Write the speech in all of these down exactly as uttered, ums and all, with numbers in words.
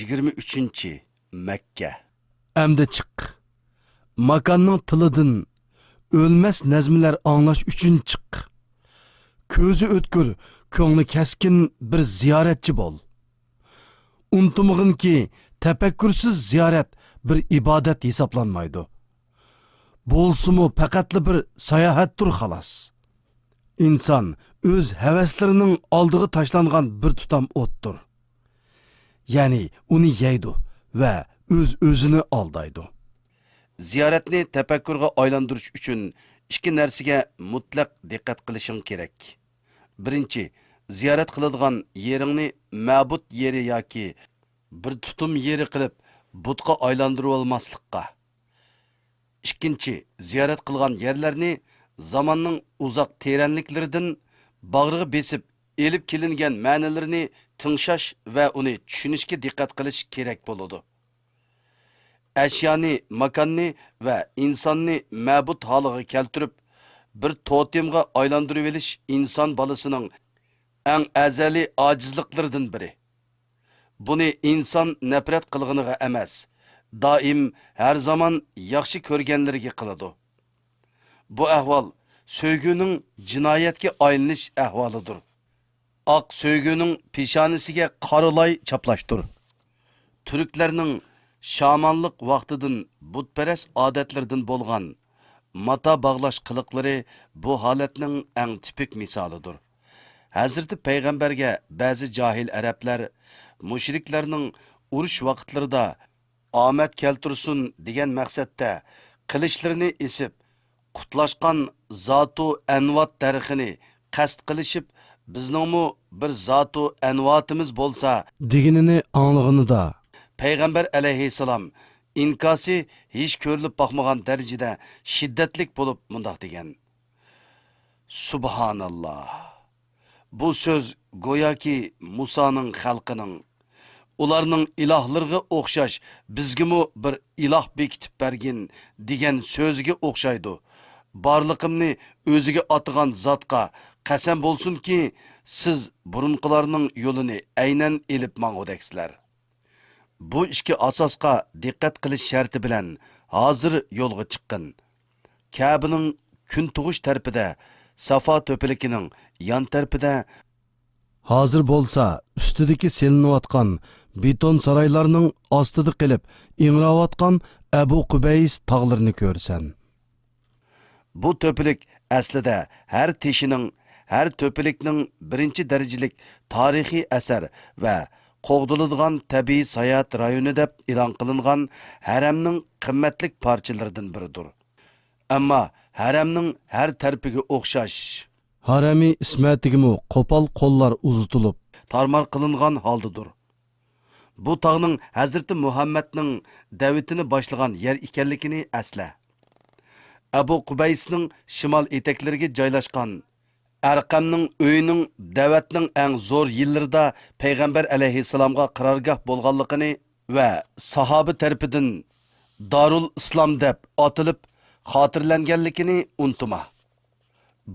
يىگىرمە ئۈچىنچى، مەككە. ئەمدى چىق. ماكاننىڭ تىلىدىن ئۆلمەس نەزمىلەر ئاڭلاش ئۈچۈن چىق. كۆزى ئۆتكۈر، كۆڭلى كەسكىن بىر زىيارەتچى بول. ئۇنتۇمىغىنكى، تەپەككۇرسىز زىيارەت بىر ئىبادەت ھېسابلانمايدۇ. بولسىمۇ پەقەتلا بىر ساياھەتتۇر، خالاس. ئىنسان ئۆز ھەۋەسلىرىنىڭ ئالدىغا تاشلانغان بىر تۇتام ئوتتۇر. يەنى ئۇنى يەيدۇ ۋە ئۆز-ئۆزىنى ئالدايدۇ. زىيارەتنى تەپەككۇرغا ئايلاندۇرۇش ئۈچۈن ئىككى نەرسىگە مۇتلەق دىققەت قىلىشىڭ كېرەك. بىرىنچى، زىيارەت قىلىدىغان يېرىڭنى مەبۇد يېرى ياكى بىر تۇتۇم يېرى قىلىپ بۇتقا ئايلاندۇرۇۋالماسلىققا. ئىككىنچى، زىيارەت قىلغان يەرلەرنى زاماننىڭ ئۇزاق تېرەنلىكلىرىدىن باغرىغا بېسىپ ئېلىپ كېلىنگەن مەنىلىرىنى تىڭشاش ۋە ئۇنى چۈشىنىشكە دىققەت قىلىش كېرەك بولىدۇ. ئەشيانى، ماكاننى ۋە ئىنساننى مەبۇد ھالىغا كەلتۈرۈپ، بىر توتېمغا ئايلاندۇرۇۋېلىش ئىنسان بالىسىنىڭ ئەڭ ئەزەلىي ئاجىزلىقلىرىدىن بىرى. بۇنى ئىنسان نەپرەت قىلغىنىغا ئەمەس، دائىم، ھەر زامان ياخشى كۆرگەنلىرىگە قىلىدۇ. بۇ ئەھۋال سۆيگۈنىڭ جىنايەتكە ئايلىنىش ئەھۋالىدۇر. ئاق سۆيگۈنىڭ پېشانىسىگە قارا لاي چاپلاشتۇر. تۈركلەرنىڭ شامانلىق ۋاقتىدىن بۇتپەرەس ئادەتلىرىدىن بولغان ماتا باغلاش قىلىقلىرى بۇ ھالەتنىڭ ئەڭ تىپىك مىسالىدۇر. ھەزرىتى پەيغەمبەرگە بەزى جاھىل ئەرەبلەر مۇشرىكلارنىڭ ئۇرۇش ۋاقىتلىرىدا ئامەت كەلتۈرسۇن دېگەن مەقسەتتە قىلىچلىرىنى ئېسىپ، قۇتلاشقان زاتۇ ئەنۋات دەرىخىنى قەست قىلىشىپ، بىزنىڭمۇ بىر زاتۇ ئەنۋاتىمىز بولسا دېگىنىنى ئاڭلىغىنىدا، پەيغەمبەر ئەلەيھىسسالام ئىنكاسى ھېچ كۆرۈلۈپ باقمىغان دەرىجىدە شىددەتلىك بولۇپ مۇنداق دېگەن: سۇبھاناللا! بۇ سۆز گوياكى مۇسانىڭ خەلقىنىڭ، ئۇلارنىڭ ئىلاھلىرىغا ئوخشاش بىزگىمۇ بىر ئىلاھ بېكىتىپ بەرگىن دېگەن سۆزىگە ئوخشايدۇ. بارلىقىمنى ئۆزىگە ئاتىغان زاتقا قەسەم بولسۇنكى، سىز بۇرۇنقىلارنىڭ يولىنى ئەينەن ئېلىپ ماڭغۇدەكسىلەر. بۇ ئىككى ئاساسقا دىققەت قىلىش شەرتى بىلەن ھازىر يولغا چىققىن. كەبىنىڭ كۈن تۇغۇش تەرىپىدە، سافا تۆپىلىكىنىڭ يان تەرىپىدە، ھازىر بولسا ئۈستىدىكى سېلىنىۋاتقان بېتون سارايلارنىڭ ئاستىدا قېلىپ ئىڭراۋاتقان ئەبۇ قۇبەيس تاغلىرىنى كۆرىسەن. بۇ تۆپىلىك ئەسلىدە ھەر تېشىنىڭ، ھەر تۆپىلىكنىڭ بىرىنچى دەرىجىلىك تارىخىي ئەسەر ۋە قوغدىلىدىغان تەبىئىي ساياھەت رايونى دەپ ئېلان قىلىنغان ھەرەمنىڭ قىممەتلىك پارچىلىرىدىن بىرىدۇر. ئەمما ھەرەمنىڭ ھەر تەرىپىگە ئوخشاش ھەرەمى ئىسمەتىگىمۇ قوپال قوللار ئۇزىتىلىپ، تارمار قىلىنغان ھالدىدۇر. بۇ تاغنىڭ ھەزرىتى مۇھەممەدنىڭ دەۋىتىنى باشلىغان يەر ئىكەنلىكىنى ئەسلە. ئەبۇ قۇبەيسنىڭ شىمال ئېتەكلىرىگە جايلاشقان ئەرقەمنىڭ ئۆيىنىڭ دەۋەتنىڭ ئەڭ زور يىللىرىدا پەيغەمبەر ئەلەيھىسسالامغا قارارگاھ بولغانلىقىنى ۋە ساھابە تەرىپىدىن دارۇل ئىسلام دەپ ئاتىلىپ خاتىرىلەنگەنلىكىنى ئۇنتۇما.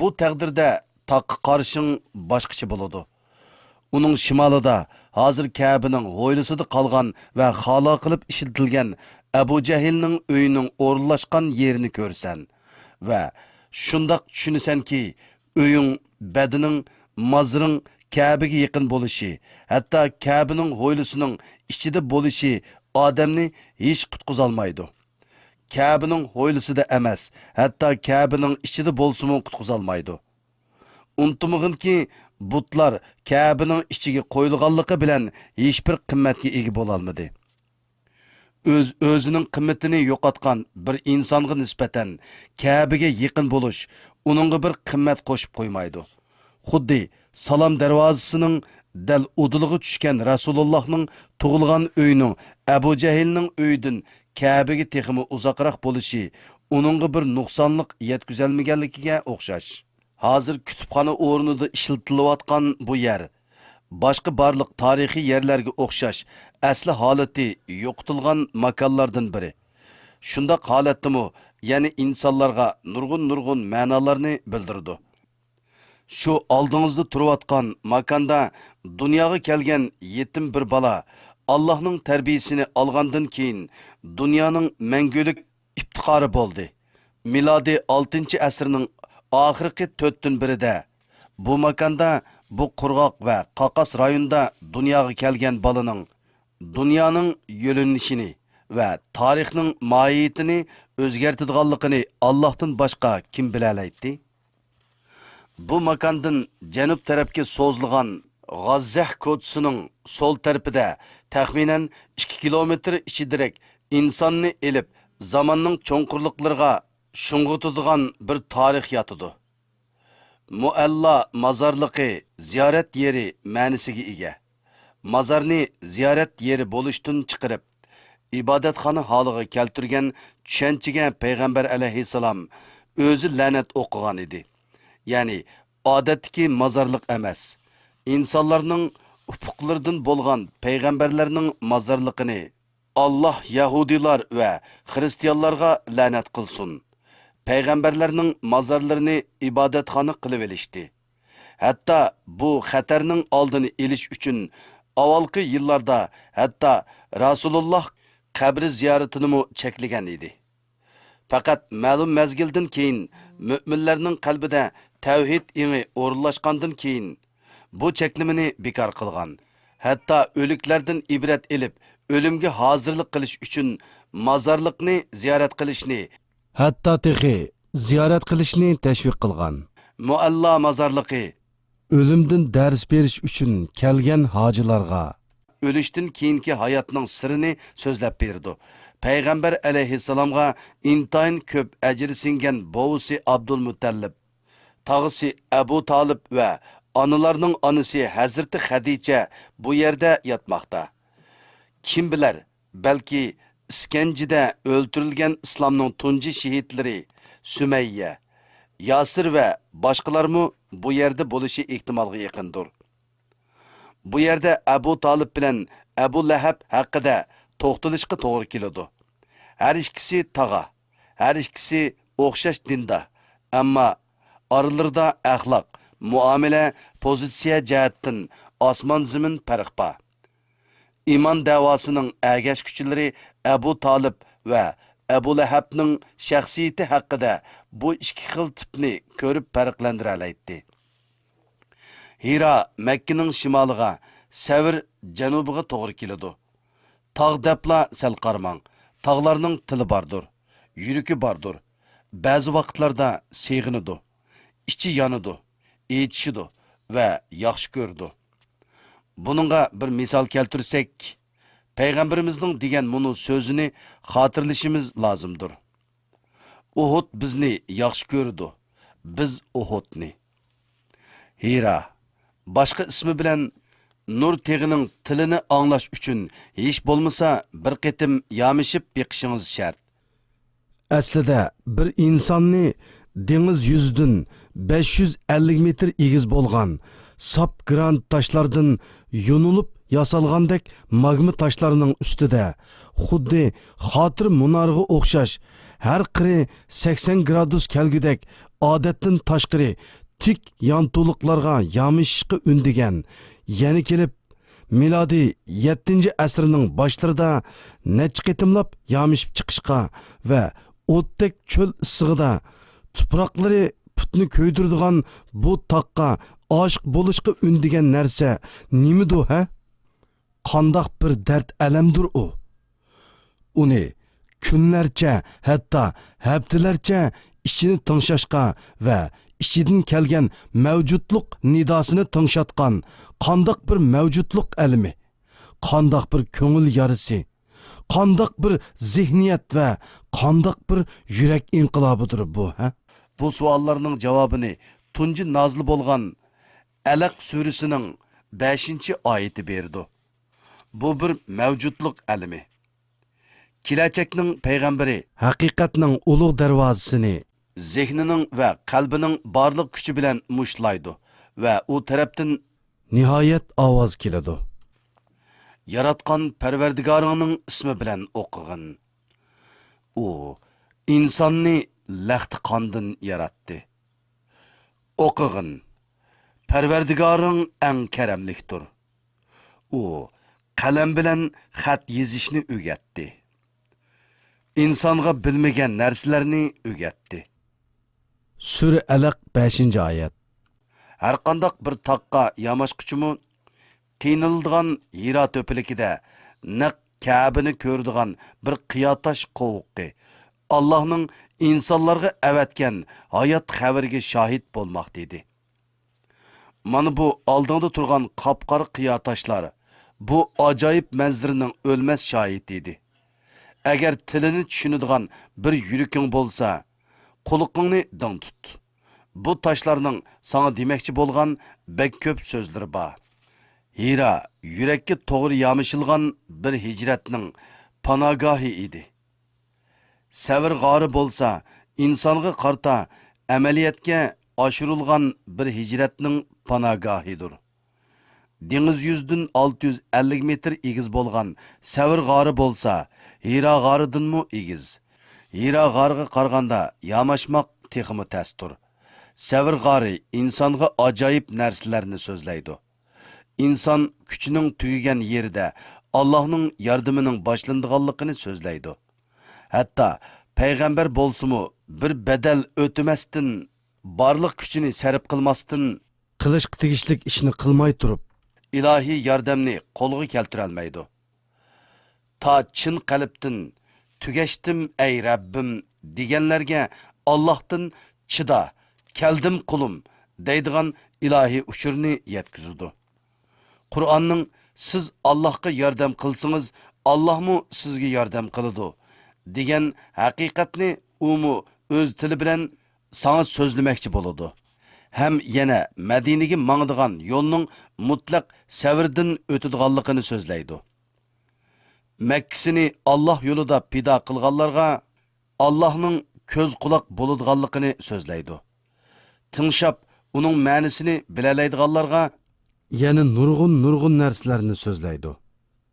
بۇ تەقدىردە تاغقا قارىشىڭ باشقىچە بولىدۇ. ئۇنىڭ شىمالىدا ھازىر كەبىنىڭ ھويلىسىدا قالغان ۋە خالا قىلىپ ئىشلىتىلگەن ئەبۇ جەھىلنىڭ ئۆيىنىڭ ئورۇنلاشقان يېرىنى كۆرىسەن ۋە شۇنداق چۈشىنىسەنكى، ئۆيۈڭ، بەدىنىڭ، مازىرىڭ كەبىگە يېقىن بولۇشى، ھەتتا كەبىنىڭ ھويلىسىنىڭ ئىچىدە بولۇشى ئادەمنى ھېچ قۇتقۇزالمايدۇ. كەبىنىڭ ھويلىسىدا ئەمەس، ھەتتا كەبىنىڭ ئىچىدە بولسىمۇ قۇتقۇزالمايدۇ. ئۇنتۇمىغىنكى، بۇتلار كەبىنىڭ ئىچىگە قويۇلغانلىقى بىلەن ھېچبىر قىممەتكە ئىگە بولالمىدى. ئۆز-ئۆزىنىڭ قىممىتىنى يوقاتقان بىر ئىنسانغا نىسبەتەن كەبىگە يېقىن بولۇش ئۇنىڭغا بىر قىممەت قوشۇپ قويمايدۇ. خۇددى سالام دەرۋازىسىنىڭ دەل ئۇدۇلىغا چۈشكەن رەسۇلۇللاھنىڭ تۇغۇلغان ئۆيىنىڭ ئەبۇ جەھىلنىڭ ئۆيىدىن كەبىگە تېخىمۇ ئۇزاقراق بولۇشى ئۇنىڭغا بىر نۇقسانلىق يەتكۈزەلمىگەنلىكىگە ئوخشاش. ھازىر كۇتۇپخانا ئورنىدا ئىشلىتىلىۋاتقان بۇ يەر، باشقا بارلىق تارىخىي يەرلەرگە ئوخشاش، ئەسلى ھالىتى يوقىتىلغان ماكانلاردىن بىرى. شۇنداق ھالەتتىمۇ يەنە ئىنسانلارغا نۇرغۇن-نۇرغۇن مەنالارنى بىلدۈرىدۇ. شۇ ئالدىڭىزدا تۇرۇۋاتقان ماكاندا دۇنياغا كەلگەن يېتىم بىر بالا ئاللاھنىڭ تەربىيىسىنى ئالغاندىن كېيىن دۇنيانىڭ مەڭگۈلۈك ئىپتىخارى بولدى. مىلادىي ئالتىنچى ئەسىرنىڭ ئاخىرقى تۆتتىن بىرىدە بۇ ماكاندا، بۇ قۇرغاق ۋە قاقاس رايوندا دۇنياغا كەلگەن بالىنىڭ دۇنيانىڭ يۆنىلىشىنى ۋە تارىخنىڭ ماھىيىتىنى ئۆزگەرتىدىغانلىقىنى ئاللاھتىن باشقا كىم بىلەلەيتتى؟ بۇ ماكاندىن جەنۇب تەرەپكە سوزۇلغان غاززەھ كوچىسىنىڭ سول تەرىپىدە تەخمىنەن ئىككى كىلومېتىر ئىچىدىرەك ئىنساننى ئېلىپ، زاماننىڭ چوڭقۇرلۇقلىرىغا شۇڭغۇتىدىغان بىر تارىخ ياتىدۇ. مۇئەللا مازارلىقى زىيارەت يېرى مەنىسىگە ئىگە. مازارنى زىيارەت يېرى بولۇشتىن چىقىرىپ، ئىبادەتخانا ھالىغا كەلتۈرگەن چۈشەنچىگە پەيغەمبەر ئەلەيھىسسالام ئۆزى لەنەت ئوقۇغان ئىدى. يەنى ئادەتتىكى مازارلىق ئەمەس، ئىنسانلارنىڭ ئۇپۇقلىرىدىن بولغان پەيغەمبەرلەرنىڭ مازارلىقىنى، ئاللاھ يەھۇدىيلار ۋە خىرىستىيانلارغا لەنەت قىلسۇن، پەيغەمبەرلەرنىڭ مازارلىرىنى ئىبادەتخانا قىلىۋېلىشتى. ھەتتا بۇ خەتەرنىڭ ئالدىنى ئېلىش ئۈچۈن ئاۋۋالقى يىللاردا ھەتتا رەسۇلۇللاھ قەبرە زىيارىتىنىمۇ چەكلىگەن ئىدى. پەقەت مەلۇم مەزگىلدىن كېيىن، مۆمىنلەرنىڭ قەلبىدە تەۋھىد ئېڭى ئورۇنلاشقاندىن كېيىن، بۇ چەكلىمىنى بىكار قىلغان. ھەتتا ئۆلۈكلەردىن ئىبرەت ئېلىپ، ئۆلۈمگە ھازىرلىق قىلىش ئۈچۈن مازارلىقنى زىيارەت قىلىشنى، ھەتتا تېخى زىيارەت قىلىشنى تەشۋىق قىلغان. مۇئەللا مازارلىقى ئۆلۈمدىن دەرس بېرىش ئۈچۈن كەلگەن ھاجىلارغا ئۆلۈشتىن كېيىنكى ھاياتنىڭ سىرىنى سۆزلەپ بېرىدۇ. پەيغەمبەر ئەلەيھىسسالامغا ئىنتايىن كۆپ ئەجرى سىڭگەن بوۋىسى ئابدۇلمۇتەللىپ، تاغىسى ئەبۇ تالىپ ۋە ئانىلارنىڭ ئانىسى ھەزرىتى خەدىچە بۇ يەردە ياتماقتا. كىم بىلەر، بەلكى ئىسكەنجىدە ئۆلتۈرۈلگەن ئىسلامنىڭ تۇنجى شېھىتلىرى سۈمەييە، ياسىر ۋە باشقىلارمۇ بۇ يەردە بولۇشى ئېھتىمالغا يېقىندۇر. بۇ يەردە ئەبۇ تالىپ بىلەن ئەبۇ لەھەب ھەققىدە توختىلىشقا توغرا كېلىدۇ. ھەر ئىككىسى تاغا، ھەر ئىككىسى ئوخشاش دىندا، ئەمما ئارىلىرىدا ئەخلاق، مۇئامىلە، پوزىتسىيە جەھەتتىن ئاسمان-زېمىن پەرق بار. ئىمان دەۋاسىنىڭ ئەگەشكۈچىلىرى ئەبۇ تالىپ ۋە ئەبۇ لەھەبنىڭ شەخسىيىتى ھەققىدە بۇ ئىككى خىل تىپنى كۆرۈپ پەرقلەندۈرەلەيتتى. ھىرا مەككىنىڭ شىمالىغا، سەۋر جەنۇبىغا توغرا كېلىدۇ. تاغ دەپلا سەل قارىماڭ، تاغلارنىڭ تىلى باردۇر، يۈرىكى باردۇر. بەزى ۋاقىتلاردا سېغىنىدۇ، ئىچى يانىدۇ، ئېچىشىدۇ ۋە ياخشى كۆرىدۇ. بۇنىڭغا بىر مىسال كەلتۈرسەك، پەيغەمبىرىمىزنىڭ دېگەن مۇنۇ سۆزىنى خاتىرىلىشىمىز لازىمدۇر: ئۇھۇد بىزنى ياخشى كۆرىدۇ، بىز ئۇھۇدنى. ھىرا، باشقا ئىسمى بىلەن نۇر تېغىنىڭ تىلىنى ئاڭلاش ئۈچۈن ھېچ بولمىسا بىر قېتىم يامىشىپ بېقىشىڭىز شەرت. ئەسلىدە بىر ئىنساننى دېڭىز يۈزىدىن بەش يۈز ئەللىك مېتىر ئېگىز بولغان ساپ گرانت تاشلاردىن يۇنۇلۇپ ياسالغاندەك ماگما تاشلارنىڭ ئۈستىدە، خۇددى خاتىر مۇنارىغا ئوخشاش، ھەر قىرى سەكسەن گرادۇس كەلگۈدەك ئادەتتىن تاشقىرى تىك يانتۇلۇقلارغا يامىشىشقا ئۈندىگەن، يەنە كېلىپ، مىلادىي يەتتىنچى ئەسىرنىڭ باشلىرىدا نەچچە قېتىملاپ يامىشىپ چىقىشقا ۋە ئوتتەك چۆل ئىسسىقىدا تۇپراقلىرى پۇتنى كۆيدۈرىدىغان بۇ تاغقا ئاشىق بولۇشقا ئۈندىگەن نەرسە نېمىدۇ، ھە؟ قانداق بىر دەرد-ئەلەمدۇر ئۇ! ئۇنى كۈنلەرچە، ھەتتا ھەپتىلەرچە ئىچىنى تىڭشاشقا ۋە ئىچىدىن كەلگەن مەۋجۇتلۇق نىداسىنى تىڭشاتقان قانداق بىر مەۋجۇتلۇق ئەلىمى، قانداق بىر كۆڭۈل يارىسى، قانداق بىر زېھنىيەت ۋە قانداق بىر يۈرەك ئىنقىلابىدۇر بۇ، ھە؟ بۇ سوئاللارنىڭ جاۋابىنى تۇنجى نازىل بولغان ئەلەق سۈرىسىنىڭ بەشىنچى ئايىتى بېرىدۇ. بۇ بىر مەۋجۇتلۇق ئەلىمى. كېلەچەكنىڭ پەيغەمبىرى ھەقىقەتنىڭ ئۇلۇغ دەرۋازىسىنى زېھنىنىڭ ۋە قەلبىنىڭ بارلىق كۈچى بىلەن مۇشتلايدۇ ۋە ئۇ تەرەپتىن نىھايەت ئاۋاز كېلىدۇ. ياراتقان پەرۋەردىگارىڭنىڭ ئىسمى بىلەن ئوقۇغىن. ئۇ ئىنساننى لەختە قاندىن ياراتتى. ئوقۇغىن، پەرۋەردىگارىڭ ئەڭ كەرەملىكتۇر. ئۇ قەلەم بىلەن خەت يېزىشنى ئۆگەتتى. ئىنسانغا بىلمىگەن نەرسىلەرنى ئۆگەتتى. سۈرە ئەلەق، بەشىنچى ئايەت. ھەرقانداق بىر تاغقا ياماشقۇچىمۇ قىينىلىدىغان ھىرا تۆپىلىكىدە نەق كەبىنى كۆرىدىغان بىر قىياتاش قوۋۇقى ئاللاھنىڭ ئىنسانلارغا ئەۋەتكەن ھايات خەۋىرىگە شاھىت بولماقتا ئىدى. مانا بۇ ئالدىڭدا تۇرغان قاپقارا قىيا تاشلار بۇ ئاجايىپ مەنزىرىنىڭ ئۆلمەس شاھىتى ئىدى. ئەگەر تىلىنى چۈشىنىدىغان بىر يۈرىكىڭ بولسا، قۇلىقىڭنى دىڭ تۇت. بۇ تاشلارنىڭ ساڭا دېمەكچى بولغان بەك كۆپ سۆزلىرى بار. ھىرا يۈرەككە توغرا يامىشىلغان بىر ھىجرەتنىڭ پاناگاھى ئىدى. سەۋر غارى بولسا ئىنسانغا قارىتا ئەمەلىيەتكە ئاشۇرۇلغان بىر ھىجرەتنىڭ پاناگاھىدۇر. دېڭىز يۈزىدىن ئالتە يۈز ئەللىك مېتىر ئېگىز بولغان سەۋر غارى بولسا ھىرا غارىدىنمۇ ئېگىز. ھىرا غارىغا قارىغاندا ياماشماق تېخىمۇ تەستۇر. سەۋر غارى ئىنسانغا ئاجايىپ نەرسىلەرنى سۆزلەيدۇ. ئىنسان كۈچىنىڭ تۈگىگەن يېرىدە ئاللاھنىڭ ياردىمىنىڭ باشلىنىدىغانلىقىنى سۆزلەيدۇ. ھەتتا پەيغەمبەر بولسىمۇ بىر بەدەل ئۆتىمەستىن، بارلىق كۈچىنى سەرپ قىلماستىن، قىلىشقا تېگىشلىك ئىشنى قىلماي تۇرۇپ، ئىلاھىي ياردەمنى قولغا كەلتۈرەلمەيدۇ. تا چىن قەلبتىن «تۈگەشتىم، ئەي رەببىم» دېگەنلەرگە ئاللاھتىن «چىدا، كەلدىم قۇلۇم» دەيدىغان ئىلاھىي ئۇچۇرنى يەتكۈزىدۇ. قۇرئاننىڭ «سىز ئاللاھقا ياردەم قىلسىڭىز، ئاللاھمۇ سىزگە ياردەم قىلىدۇ» دېگەن ھەقىقەتنى ئۇمۇ ئۆز تىلى بىلەن ساڭا سۆزلىمەكچى بولىدۇ. ھەم يەنە مەدىنىگە ماڭىدىغان يولنىڭ مۇتلەق سەۋردىن ئۆتىدىغانلىقىنى سۆزلەيدۇ. مەككىسىنى ئاللاھ يولىدا پىدا قىلغانلارغا ئاللاھنىڭ كۆز قۇلاق بولىدىغانلىقىنى سۆزلەيدۇ. تىڭشاپ، ئۇنىڭ مەنىسىنى بىلەلەيدىغانلارغا يەنە نۇرغۇن، نۇرغۇن نەرسىلەرنى سۆزلەيدۇ.